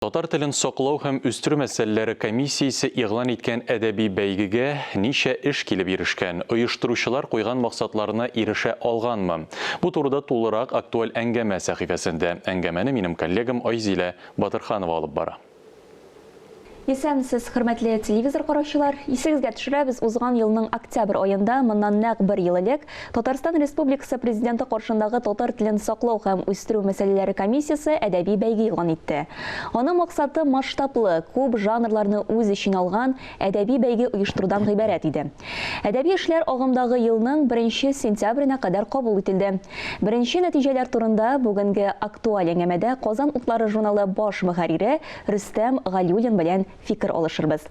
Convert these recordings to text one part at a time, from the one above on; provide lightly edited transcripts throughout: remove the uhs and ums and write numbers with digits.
Татар телен саклау һәм үстерү мәсьәләләре комиссиясе игълан иткән әдәби бәйгегә ничә эш килеп ирешкән, оештыручылар куйган максатларына ирешә алганмы? Бу турыда тулырак Актуаль әңгәмә сәхифәсендә. Әңгәмәне минем коллегам Айзилә Батырханова алып бара. Исәнмесез, хөрмәтле телевизор караучылар! Исегезгә төшерәбез, узган елның октябрь аенда, моннан нәкъ бер ел элек, Татарстан Республикасы Президенты каршындагы татар телен саклау һәм үстерү мәсьәләләре комиссиясе әдәби бәйге игълан итте. Аның максаты масштаблы, күп жанрларны үз эченә алган әдәби бәйге оештырудан гыйбарәт иде. Әдәби эшләр агымдагы елның беренче сентябренә кадәр кабул ителде. Беренче нәтиҗәләр турында бүгенге актуаль әңгәмәдә Казан утлары журналы баш мөхәррире Рөстәм Галиуллин белән фикер алышырбыз.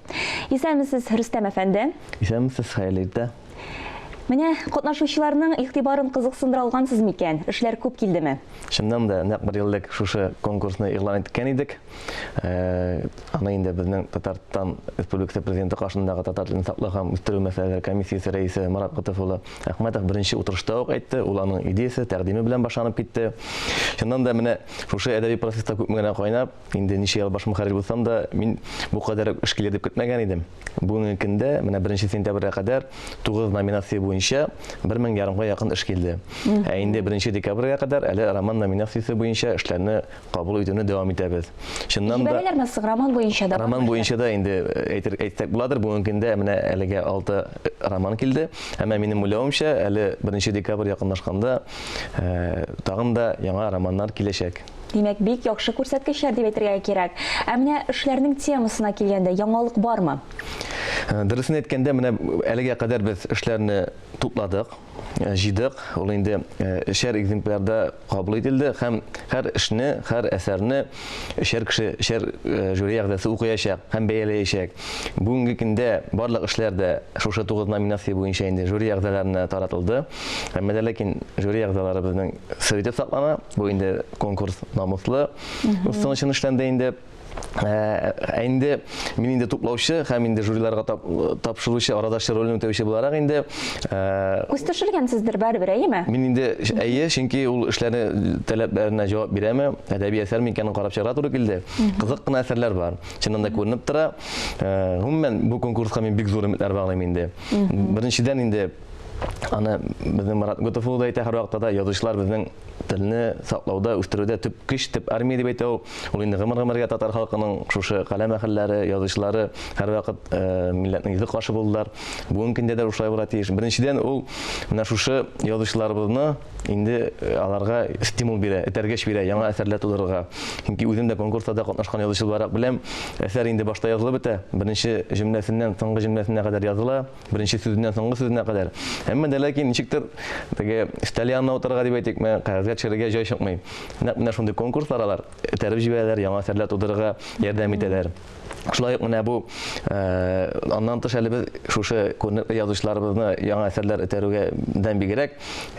Исәнмесез, Рөстәм әфәнде! Исәнмесез, хәерле иртә! Менә катнашучыларның игътибарын кызыксындыра алгансыз микән? Эшләр күп килдеме? Чыннан да, нәкъ бер ел элек шушы конкурсны игълан иткән идек. Аны инде безнең Татарстан Республикасы Президенты каршындагы татар телен саклау һәм үстерү мәсьәләләре комиссиясе рәисе Марат Готыф улы Әхмәтов беренче утырышта ук әйтте. Ул аның идеясе, тәкъдиме белән башланып китте. Чыннан да, менә шушы әдәби процесста күпме генә кайнап, Инде ничә ел баш мөхәррир булсам да, мин бу кадәр үк эш килер дип көтмәгән идем. Бүгенге көндә, менә беренче сентябрьгә кадәр 9 номинация буенча бер мең ярымга якын эш килде. Ә инде беренче декабрьгә кадәр әле роман номинациясе буенча эшләрне кабул итүне дәвам итәбез. Чыннан да Җибәрәләрме соң роман буенча да? Роман буенча да инде әйтер, әйтсәк буладыр, бүгенге көндә менә әлегә 6 роман килде. Әмма минем уйлавымча, әле беренче декабрь якынлашканда тагын да яңа романнар киләчәк. Димәк, бик яхшы күрсәткечләр дип әйтергә кирәк. Ә менә эшләрнең темасына килгәндә, яңалык бармы? Дөресен әйткәндә, менә әлегә кадәр без эшләрне тупладык, җыйдык. Ул инде өчәр экземплярда кабул ителде һәм һәр эшне, һәр әсәрне өчәр кеше, өчәр жюри әгъзасы укыячак һәм бәяләячәк. Бүгенге көндә барлык эшләр дә шушы 9 номинация буенча инде жюри әгъзаларына таратылды. Әмма дә ләкин жюри әгъзалары безнең сер итеп саклана. Бу инде конкурс намуслы узсын өчен эшләнде инде. Ә, ә инде мин инде туплаучы һәм инде жюриларга тап, тапшыручы, арадашчы ролен үтәүче буларак инде ә, Күз төшергәнсездер барыбер, әйеме? Мин инде әйе, чөнки ул эшләрне таләпләренә җавап бирәме, әдәби әсәрме икәнен карап чыгарга туры килде. Кызык кына әсәрләр бар. Чыннан да күренеп тора. Ә, гомумән, бу конкурска мин бик зур өметләр баглыйм инде. Беренчедән инде Аны безнең Марат Готов улы да әйтә һәрвакытта да, язучылар безнең телне саклауда, үстерүдә төп көч, төп армия дип әйтә ул. Ул инде гомер-гомергә татар халкының шушы каләм әһелләре, язучылары һәрвакыт э, милләтнең йөзе каршы булдылар. Бүгенге көндә дә шулай булырга тиеш. Беренчедән, ул менә шушы язучыларыбызны инде э, аларга стимул бирә, этәргеч бирә яңа әсәрләр тудырырга. Чөнки үзем дә конкурсларда катнашкан язучы буларак беләм, әсәр инде башта язылып бетә, беренче җөмләсеннән соңгы җөмләсенә кадәр языла, Беренче сүзеннән соңгы сүзенә кадәр. Әмма дә ләкин ничектер теге өстәл янына утырырга дип әйтикме, кәгазьгә төшерергә җай чыкмый. Нәкъ менә шундый конкурслар алар этәреп җибәрәләр, яңа әсәрләр тудырырга ярдәм итәләр. Шулай ук менә бу э, аннан тыш әле без шушы күренекле язучыларыбызны яңа әсәрләр этәрүгә дән бигрәк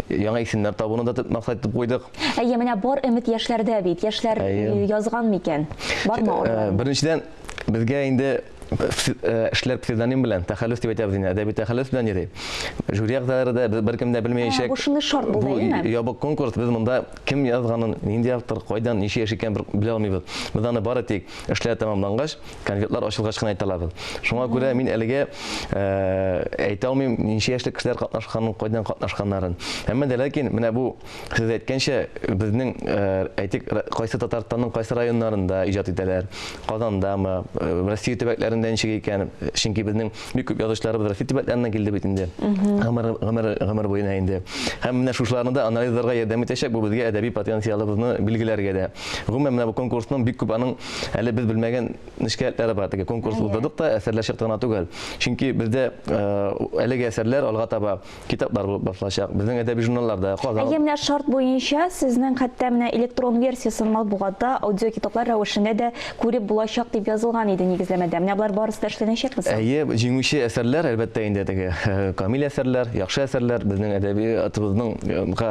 яңа исемнәр табуны да төп максат итеп куйдык. Әйе, менә бар өмет яшьләрдә бит. Яшьләр язган микән? Бармы э, алар? Беренчедән, безгә инде эшләр псевдоним белән, тәхәллүс дип әйтәбез инде, әдәби тәхәллүс белән йөри. Жюри әгъзалары да без беркем дә белмәячәк. Бу шундый шарт булды, әйеме? Бу ябык конкурс, без монда кем язганын, нинди автор, кайдан, ничә яшь икәнен бер белә алмыйбыз. Без аны бары тик эшләр тәмамлангач, конвертлар ачылгач кына әйтә алабыз. Шуңа күрә мин әлегә әйтә алмыйм, ничә яшьлек кешеләр катнашканын, кайдан катнашканнарын. Әмма дә ләкин менә бу Сез әйткәнчә, безнең, әйтик, кайсы Татарстанның кайсы районнарында иҗат итәләр, Казандамы, Россия төбәкләрендә ничек икән, чөнки безнең бик күп язучыларыбыз Россия төбәкләреннән килде бит инде, гомер, гомер, гомер буена инде. Һәм менә шушыларны да анализларга ярдәм итәчәк, бу безгә әдәби потенциалыбызны билгеләргә дә. Гомумән, менә бу конкурсның бик күп аның әле без белмәгән нечкәлекләре бар. Теге конкурс уздырдык та, әсәрләр чыкты гына түгел. Чөнки бездә әлеге әсәрләр алга таба Китаплар булып басылачак. Безнең әдәби журналларда, Казан. Әйе, менә шарт буенча сезнең хәтта менә электрон версиясен матбугатта аудиокитаплар рәвешендә дә күреп булачак дип язылган иде нигезләмәдә. Менә болар Шулар барысы да эшләнәчәкме соң? Әйе, җиңүче әсәрләр, әлбәттә инде, теге камил әсәрләр, яхшы әсәрләр, безнең әдәбиятыбызның га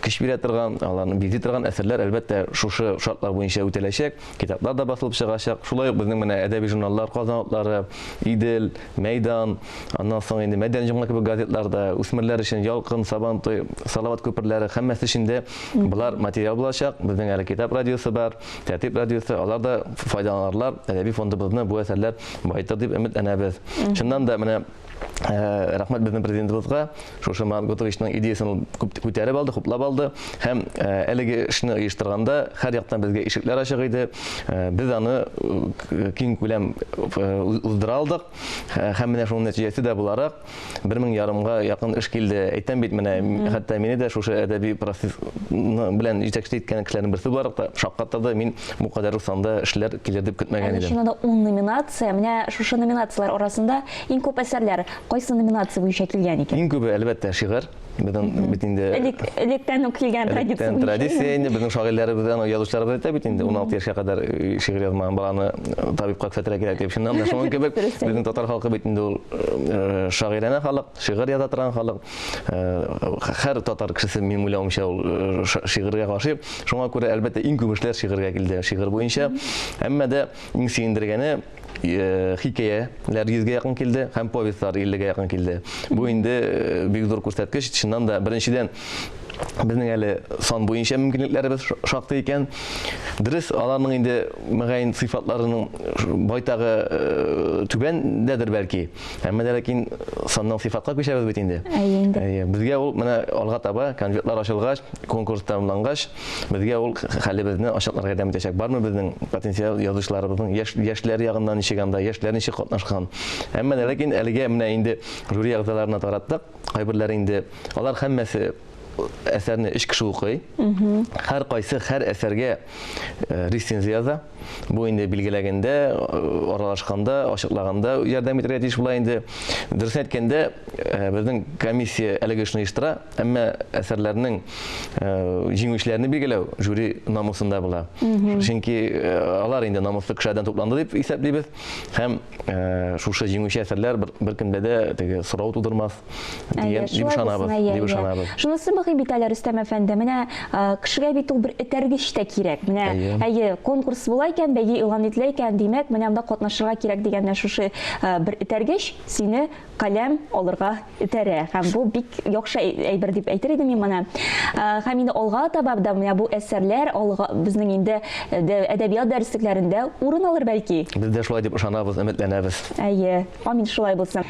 көч бирә торган, аларны бизи торган әсәрләр, әлбәттә, шушы шартлар буенча үтәләчәк, китаплар да басылып чыгачак. Шулай ук безнең менә әдәби журналлар, Казан утлары, Идел, Мәйдан, аннан соң инде Мәдәни җомга кебек газетлар да, үсмерләр өчен Ялкын, Сабантуй, Салават күперләре, һәммәсе өчен дә болар материал булачак. Безнең әле китап радиосы бар. Тәртип радиосы, алар да файдаланырлар, әдәби фондыбызны бу әсәрләр баетыр дип өметләнәбез. Чыннан да, менә э, рәхмәт безнең президентыбызга, шушы Марат Готовичның идеясын ул күп күтәреп алды, хуплап алды һәм э, әлеге эшне оештырганда һәр яктан безгә ишекләр ачык иде. Э, без аны киң күләм уздыра алдык һәм менә шуның нәтиҗәсе дә буларак, Бер мең ярымга якын эш килде. Әйтәм бит менә, хәтта мине дә шушы әдәби процесс белән җитәкчелек иткән кешеләрнең берсе буларак та шаккатырды. Мин бу кадәр үк санда эшләр килер дип көтмәгән идем. Чыннан да ун номинация. Менә шушы номинацияләр арасында иң күп әсәрләр кайсы номинация буенча килгән икән? Иң күбе, әлбәттә, шигырь. Безнең бит инде Элек, электән үк килгән традиция Электән традиция инде безнең шагыйрьләребез, аны язучыларыбыз әйтә бит инде 16 яшькә кадәр э, шигырь язмаган баланы э, табибка күрсәтергә кирәк дип. Чыннан да шуның кебек безнең татар халкы бит инде ул э, шагыйрәнә халык, шигырь яза торган халык. Һәр татар кешесе минем уйлавымча ул шигырьгә гашыйк. Шуңа күрә әлбәттә иң күп эшләр шигырьгә килде, шигырь буенча. Әмма дә иң сөендергәне Э, хикәяләр йөзгә якын килде һәм повестьлар иллегә якын килде. Бу инде э, бик зур күрсәткеч. Чыннан да, беренчедән, безнең әле сан буенча мөмкинлекләребез шактый икән. Дөрес, аларның инде мөгаен сыйфатларының байтагы э, түбәндәдер бәлки. Әмма дә ләкин саннан сыйфатка күчәбез бит инде. Әйе инде. Әйе, безгә ул менә алга таба конвертлар ачылгач, конкурс тәмамлангач, безгә ул хәлебезне ачыкларга ярдәм итәчәк. Бармы безнең потенциал язучыларыбызның яшь яшьләр ягыннан ничек анда, яшьләр ничек катнашкан. Әмма дә ләкин әлегә менә инде жюри әгъзаларына тараттык. Кайберләре инде алар һәммәсе әсәрне өч кеше укый. Һәр кайсы һәр әсәргә э, рецензия яза. Бу инде билгеләгәндә, э, аралашканда, ачыклаганда ярдәм итәргә тиеш була инде. Дөресен әйткәндә, э, безнең комиссия әлеге эшне оештыра, әмма әсәрләрнең җиңүчеләрне билгеләү жюри намусында була. Чөнки алар инде намуслы кешеләрдән тупланды дип исәплибез һәм шушы җиңүче әсәрләр беркемдә дә теге сорау тудырмас. Дигән дип ышанабыз, дип ышанабыз. Шунысы мөһим бит әле, Рөстәм әфәнде. Менә кешегә бит ул бер этәргеч тә кирәк. Менә әйе, конкурс була икән, бәйге игълан ителә икән, димәк, менә монда катнашырга кирәк дигән менә шушы бер этәргеч сине каләм алырга этәрә. Һәм бу бик яхшы әйбер дип әйтер идем мин моны. Һәм инде алга таба да менә бу әсәрләр алга безнең инде әдәбият дәреслекләрендә урын алыр бәлки. Без дә шулай дип ышанабыз, өметләнәбез. Әйе, амин шулай булсын.